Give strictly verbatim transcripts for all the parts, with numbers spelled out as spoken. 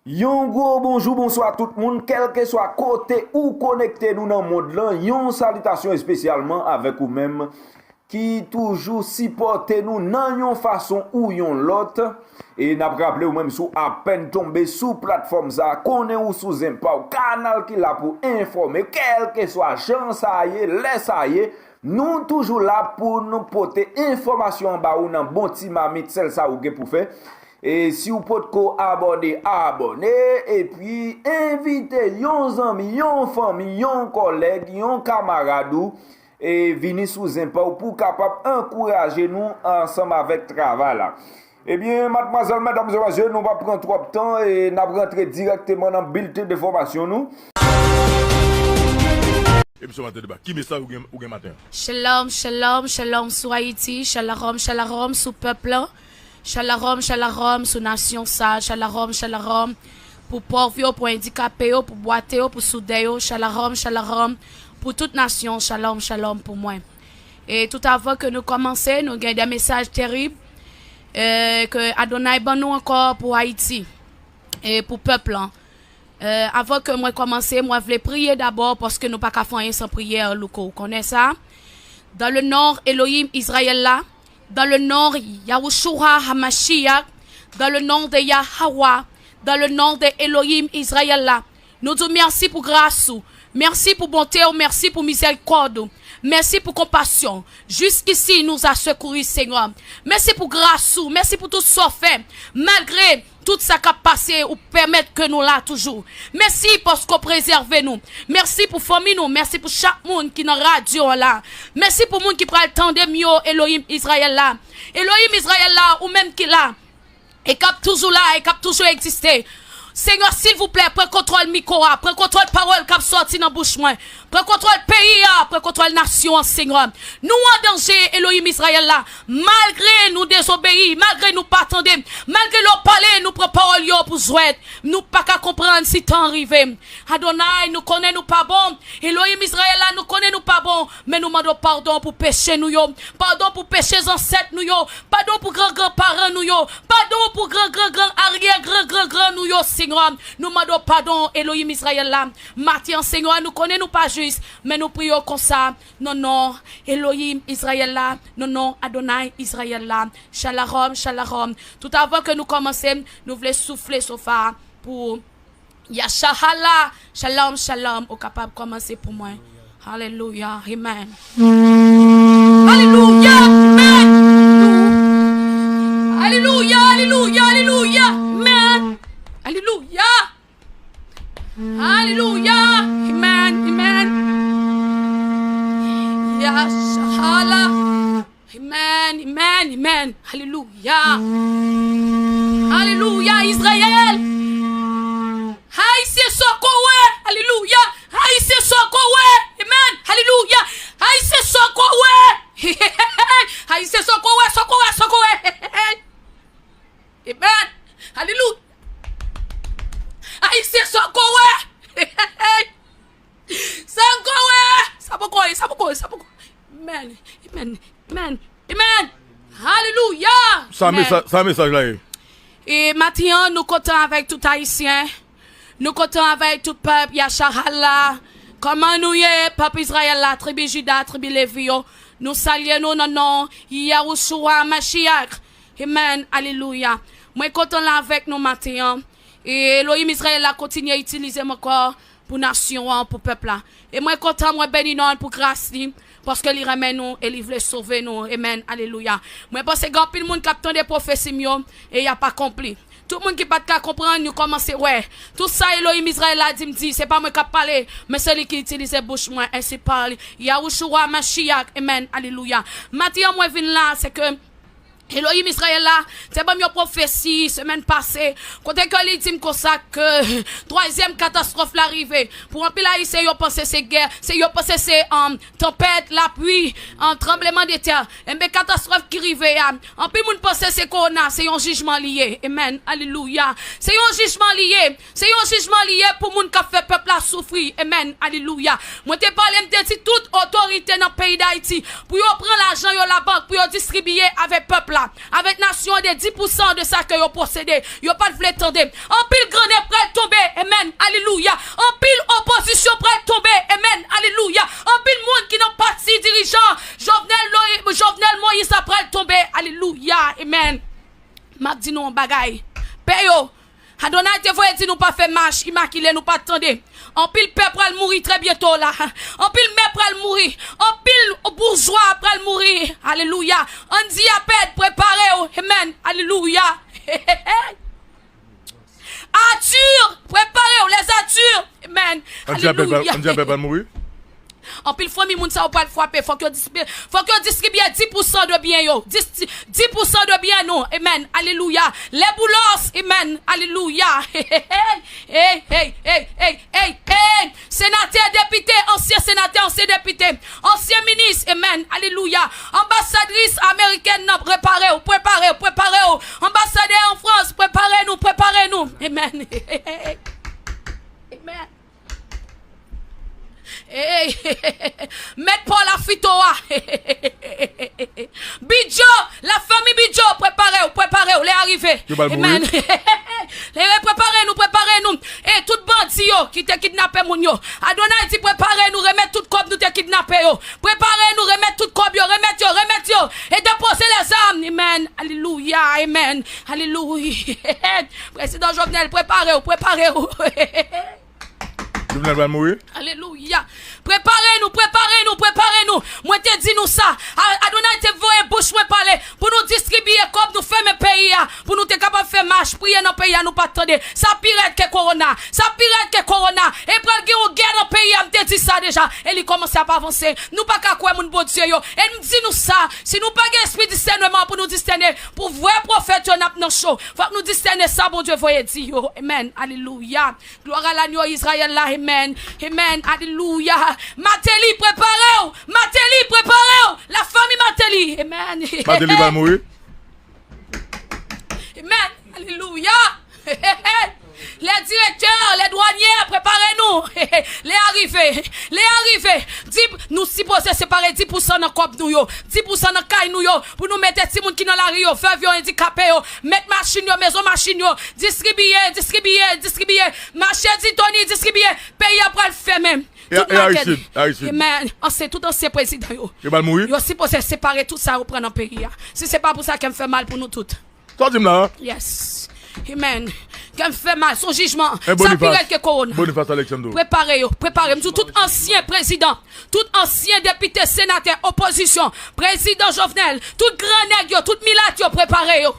Yon gwo bonjou, bonswa tout moun, kèlkeswa kote ou konekte nou nan mond lan, yon salitasyon espesyalman avèk ou menm ki toujou sipòte nou nan yon fason ou yon lòt. E n ap raple w menm si w apèn tonbe sou platfòm sa, konnen ou sou zen pa w, kanal ki la pou enfòme, kèlkeswa jan sa ye, lè sa ye, nou toujou la pou nou pote enfòmasyon ba ou nan bon ti mamit, sèl sa ou gen pou fè. E si w potko abòne, abòne, epi envite yon zanmi, yon fanmi, yon kòlèg, yon kamarad ou, e vini sou zen pa w pou w kapab ankouraje nou ansanm avèk travay la. Ebyen, madmwazèl, medam e mesye, nou p ap pran twòp tan e n ap rantre dirèkteman nan bilten de fòmasyon nou. Emisyon Maten Deba. Ki mesaj ou gen, ou gen maten an? Shalom, shalom, shalom sou Ayiti, shalom, shalom sou pèp lan, shalom, shalom sou nasyon sa, shalom, shalom pou pòv yo, pou andikape yo, pou bwate yo, pou soudè yo, shalom, shalom pou tout nasyon, shalom, shalom pou mwen. E tout avan ke nou kòmanse, nou gen de mesaj terib, e, ke Adonay ban nou ankò pou Ayiti e pou pèp lan. E, avan ke mwen kòmanse, mwen vle priye dabò, paske nou pa ka fè anyen san priyè, Louko, ou konnen sa. Dans le nom Elohim Israël la, dans le nom Yahushua Hamashiach, dans le nom de Yahawah, dans le nom de Elohim Israël la, nou di w mèsi pou gras ou, mèsi pou bonte w, mèsi pou mizèrikòd ou, mèsi pou konpasyon. Jusqu'ici nous a secouru, Seigneur. Mèsi pou gras ou, mèsi pou tout sa w fè. Malgre tout sa k ap pase, ou pèmèt ke nou la toujou. Mèsi paske w prezève nou. Mèsi pou fanmi nou. Mèsi pou chak moun ki nan radyo an la. Mèsi pou moun ki pral tande m yo, Elohim Izrayèl la. Elohim Izrayèl la, ou menm ki la, e k ap toujou la, e k ap toujou egziste. Senyè, silvouplè, pran kontwòl mikwo a, pran kontwòl pawòl k ap sòti nan bouch mwen. Pran kontwòl peyi a, pran kontwòl nasyon an, Senyè. Nou an danje, Elohim Izrayèl la. Malgre nou dezobeyi, malgre nou pa tande, malgre lè w pale, nou pran pawòl yo pou jwèt. Nou pa ka konprann si tan an rive. Adonay, nou konnen nou pa bon. Elohim Izrayèl la, nou konnen nou pa bon. Men nou mande w padon pou peche nou yo. Padon pou peche zansèt nou yo. Padon pou gran gran paran nou yo. Padon pou gran gran gran aryè gran gran gran nou yo, Senyè. Nou mande w padon, Elohim Izrayèl la. Maten an, Senyè, nou konnen nou pa jis, men nou priye w konsa, nan non Elohim Izrayèl la, nan non Adonay Izrayèl la. Shalom, shalom. Tout avan ke nou kòmanse, nou vle soufle sofa pou Yashahala. Shalom, shalom. Ou kapab kòmanse pou mwen. Alelouya. Amen. Alelouya. Amen. Alelouya, alelouya, alelouya. Amen. Alelouya. Alelouya. Amen. Amen. Yashahala. Amen, amen, amen. Alelouya. Alelouya, Izrayèl. Ayisyen sa w konnen. Alelouya. Ayisyen sa w konnen. Amen. Alelouya. Ayisyen sa w konnen. Ayisyen sa w konnen, sa w konnen, sa w konnen. Amen. Alelouya. Ayisyen sa w konnen. Sa w konnen. Sa poko ye, sa poko ye, sa poko ye. Amen. Amen. Amen. Amen. Alelouya. Sa mesaj, sa mesaj la ye. E maten an, nou kontan avèk tout Ayisyen. Nou kontan avèk tout pèp Yashahala. Kòman nou ye, pèp Izrayèl la, tribi Jida, tribi Levi yo? Nou salye nou nan non Yahushua Mashiach. Amen. Alelouya. Mwen kontan la avèk nou maten an. E Elohim Izrayèl la kontinye itilize m ankò pou nasyon an, pou pèp la. E mwen kontan, mwen beni non l pou gras li, paske li renmen nou e li vle sove nou. Amen. Alelouya. Mwen panse gen anpil moun k ap tande pwofesi m yo e y ap akonpli. Tout moun ki pa t ka konprann, yo kòmanse wè. Tout sa Elohim Izrayèl la di m di, se pa mwen k ap pale, men se li ki itilize bouch mwen, ensi pale Yahushua Mashiach. Amen. Alelouya. Maten an mwen vin la, se ke Elohim Izrayèl la te ban m yon pwofesi semèn pase, kote ke li di m konsa ke twazyèm katastwòf la rive. Pou anpil Ayisyen, yo panse se gè, se, yo panse se, um, tanpèt, lapli, um, tranblemanntè. Enben, katastwòf ki rive a, anpil moun panse se kowona, se yon jijman li ye. Amen. Alelouya. Se yon jijman li ye. Se yon jijman li ye pou moun k ap fè pèp la soufri. Amen. Alelouya. Mwen te pale, m te di tout otorite nan peyi Dayiti pou yo pran lajan yo labank, pou yo distribiye avèk pèp la. avèk nasyon an de dis pousan de sa ke yo posede. Yo pa t vle tande. Anpil grannèg pral tonbe. Amen. Alelouya. Anpil opozisyon pral tonbe. Amen. Alelouya. Anpil moun ki nan pati dirijan Jovenel, Lo- Jovenel Moïse la pral tonbe. Alelouya. Amen. M ap di nou yon bagay. Pè yo, Adonay te voye di nou pa fè mach imakile, nou pa t tande. Anpil pè pral mouri trè byento la. Anpil mè pral mouri. Anpil boujwa pral mouri. Alelouya. Andy Apèd, prepare w. Amen. Alelouya. Arthur, prepare w. Les Arthur. Amen. Andy Apèd pral, Alelouya. Andy Apèd pral mouri? Anpil fanmi moun sa yo pral frape. Fòk yo dis- fòk yo distribye dis pousan de byen yo. Dis- dis pousan de byen nou. Amen. Alelouya. Les Boulos. Amen. Alelouya. Hey, hey, hey, hey, hey, hey. Senatè, depite, ansyen senatè, ansyen depite, ansyen minis. Amen. Alelouya. Anbasadris amerikèn nan, prepare w, prepare w, prepare w. Anbasadè an Frans, prepare nou, prepare nou. Amen. Amen. Hey, mèt Paul Afito a. Bidjo, la famille Bidjo, prepare w, prepare w, lè a rive. Yo pral mouri. Amen. Lè prepare nou, prepare nou. E tout bandi yo ki te kidnape moun yo. Adonay di prepare nou, remèt tout kòb nou te kidnape yo. Prepare nou, remèt tout kòb yo, remèt yo, remèt yo. E depoze lèzam. Amen. Alelouya. Amen. Alelouya. Prezidan Jovenel, prepare w, prepare w. Jovenel pral mouri? Alelouya. Prepare nou, prepare nou, prepare nou. Mwen te di nou sa. A- Adonay te voye bouch mwen pale pou nou distribiye kòb nou fèmen peyi a. Pou nou te kapab fè mach, priye nan peyi a, nou pa t tande. Sa pi rèd ke kowona. Sa pi rèd ke kowona. E pral gen yon gè nan peyi a, m te di sa deja. E li kòmanse ap avanse. Nou pa ka kwè moun Bondye yo. E m di nou sa, si nou pa gen espri disèneman pou nou disène, pou vrè pwofèt yo n ap nan cho. Fòk nou disène sa Bondye voye di yo. Amen. Alelouya. Glwa a lanyo Izrayèl la, amen, amen, alelouya. Mateli, prepare w, Mateli, prepare w, la famille Mateli, amen. Mateli va mouri. Amen, alelouya. Les directeurs, les douaniers, prepare nou. Lè a rive, lè a rive. Di, nou sipoze separe dis pousan nan kòb nou yo, dis pousan nan kay nou yo, pou nou mete timoun ki nan lari yo, vèv yo, andikape yo, mèt machin yo, mezon machin yo, distribiye, distribiye, distribiye. Mache Titoni, distribiye. Peyi a pral fèmen. Tout makèt. Amen. Ansyen, tout ansyen prezidan yo. Yo pral mouri. Yo sipoze separe tout sa yo pran nan peyi a. Si se pa pou sa, kè m fè mal pou nou tout. Sa w di m la? Yes. Amen. Kè m fè mal. Son jijman. Sa pi rèd ke kowona. Boniface Alexandro. Prepare yo. Prepare. M di tout ansyen prezidan, tout ansyen depite, senatè, opozisyon, prezidan Jovenel, tout gran nèg yo, tout milat yo, prepare yo.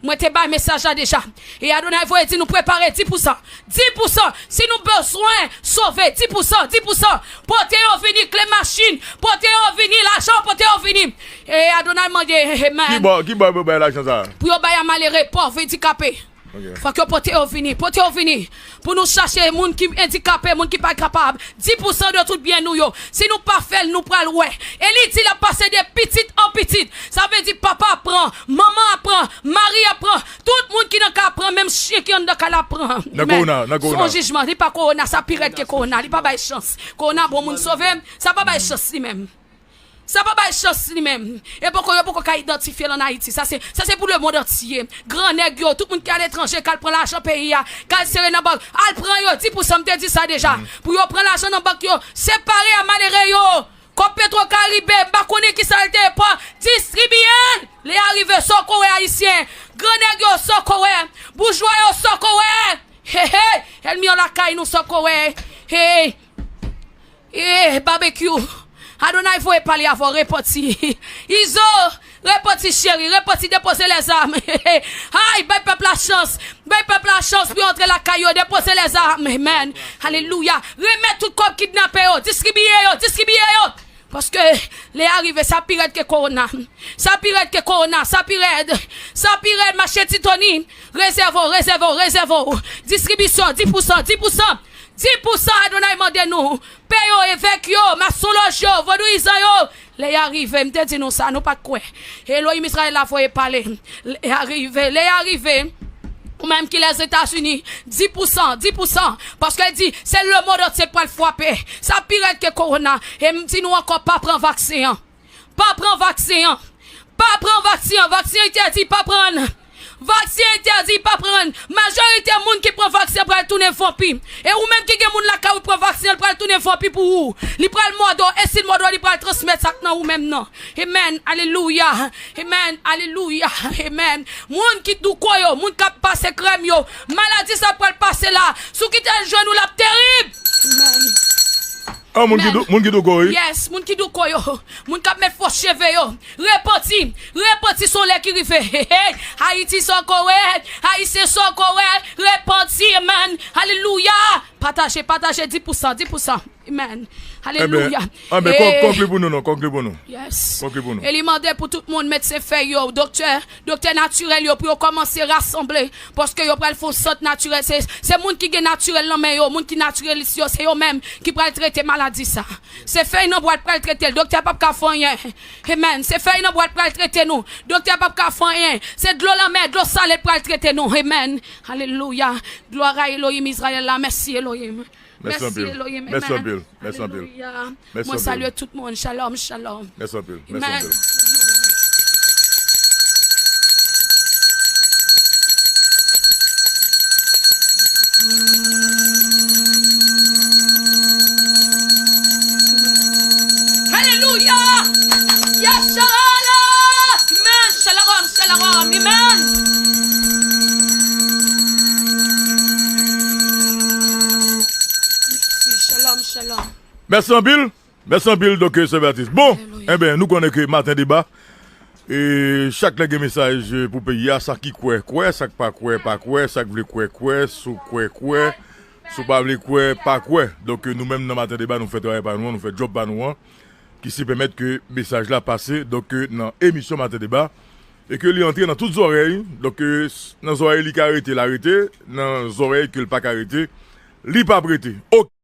Mwen te bay mesaj la deja. E Adonay voye di nou prepare dis pousan. Dis pousan. Si nou bezwen sove, dis pousan, dis pousan. Pote yo vini, kle machin. Pote yo vini, lajan, pote yo vini. E Adonay mande, amen. Ki bò, ki bò yo bay lajan sa? Pou yo bay a malere, pòv, andikape. Fòk yo pote yo vini, pote yo vini. Pou nou chache moun ki andikape, moun ki pa kapab. Dis pousan de tout byen nou yo. Si nou pa fè l, nou pral wè. E li di l ap pase de pitit an pitit. Sa vle di papa ap pran, manman ap pran, mari ap pran, tout moun ki nan kay ap pran, menm chen ki anndan kay la ap pran. Nan kowona, nan kowona. Se yon jijman, li pa kowona, sa pi rèd ke kowona. Li pa bay chans. Kowona bon moun sove, sa pa bay chans li menm. Sa pa bay chans li menm. E poko, yo poko ka idantifye l ann Ayiti. Sa se, sa se pou lemonn antye. Gran nèg yo, tout moun ki aletranje, k al pran lajan peyi a, k al sere nan bank. Al pran yo, dis pousan, m te di sa deja. Pou yo pran lajan nan bank yo, separe a malere yo. Kòb Petro Karibe, m pa konnen kisa l te pran, distribiye l. Lè a rive, sa w ko wè ayisyen. Gran nèg yo, sa w ko wè. Boujwa yo, sa w ko wè. Hey, hey, ènmi an lakay nou, sa w ko wè. Hey. Eh, Babekyou, Adonay voye pale avè w, repanti. Izo, repanti cheri, repanti, depoze lèzam. Ay, bay pèp la chans, bay pèp la chans pou yo antre lakay yo, depoze lèzam. Amen. Alelouya. Remèt tout kòb kidnape yo, distribiye yo, distribiye yo. Paske lè a rive, sa pi rèd ke kowona. Sa pi rèd ke kowona, sa pi rèd. Sa pi rèd, mache Titoni. Rezève w, rezève w, rezève w. Distribisyon, dis pousan, dis pousan. Dis pousan Adonay mande nou. Pè yo, evèk yo, masonlòj yo, vodouyizan yo. Lè a rive, m te di nou sa, nou pa t kwè. Elohim Izrayèl la voye pale. Lè a rive, lè a rive. Ou menm ki Lèzetazini, dis pousan, dis pousan. Paske l di, se lemonn antye k pral frape. Sa pi rèd ke kowona. E m di nou ankò, pa pran vaksen an. Pa pran vaksen an. Pa pran vaksen an, vaksen entèdi, pa pran. Vaksen entèdi, pa pran. Majorite moun ki pran vaksen pral tounen vanpi. E ou menm ki gen moun lakay ou pran vaksen, l pral tounen vanpi pou ou. Li pral mòde w, e si l mòde w, li pral transmèt sa k nan ou menm nan. Amen, alelouya. Amen, alelouya. Amen. Moun ki douko yo, moun k ap pase krèm yo, maladi sa pral pase la. Si w kite l jwenn ou, l ap terib. Amen. Ah, moun ki dou, moun ki douko, wi. Yes, moun ki douko yo, moun k ap met fo cheve yo, repanti, repanti se yon lè ki rive. Hey, hey. Ayiti sa w ko wè, Ayisyen sa w ko wè, repanti, amen. Alelouya. Pataje, pataje, di pou sa, di pou sa. Amen. Alelouya. Amen. Konkli pou nou non, konkli pou nou. Yes. Konkli pou nou. E li mande pou tout moun medsen fèy yo, doktè, doktè natirèl yo pou yo kòmanse rasanble. Paske yo pral fè yon sant natirèl. Se, se moun ki gen natirèl nan men yo, moun ki natirèlis yo, se yo menm ki pral trete maladi sa. Se fèy nan bwa l pral trete l. Doktè p ap ka fè anyen. Amen. Se fèy nan bwa l pral trete nou. Doktè p ap ka fè anyen. Se dlo lanmè, dlo sale l pral trete nou. Amen. Alelouya. Glwa a Elohim Izrayèl la. Mèsi Elohim. Mèsi anpil. Mèsi anpil. Mèsi anpil. Mwen salye tout moun. Shalom, shalom. Mèsi anpil. Mèsi anpil. Alelouya. Yashala. Amen. Shalom, shalom. Amen. Shalom, shalom. Mèsi anpil. Mèsi anpil, doktè Sylvatis. Bon, enben, nou konnen ke Maten Deba, e, chak lè gen mesaj pou peyi a, sa ki kwè, kwè, sa k pa kwè, pa kwè, sa k vle kwè, kwè, si w kwè, kwè, si w pa vle kwè, pa kwè. Donk, nou menm nan Maten Deba, nou fè travay pa nou an, nou fè djòb pa nou an, ki se pèmèt ke mesaj la pase, donk, nan emisyon Maten Deba, e ke li antre nan tout zòrèy, donk, nan zòrèy li ka rete, l a rete, nan zòrèy ke l pa ka rete, li p ap rete. Oke.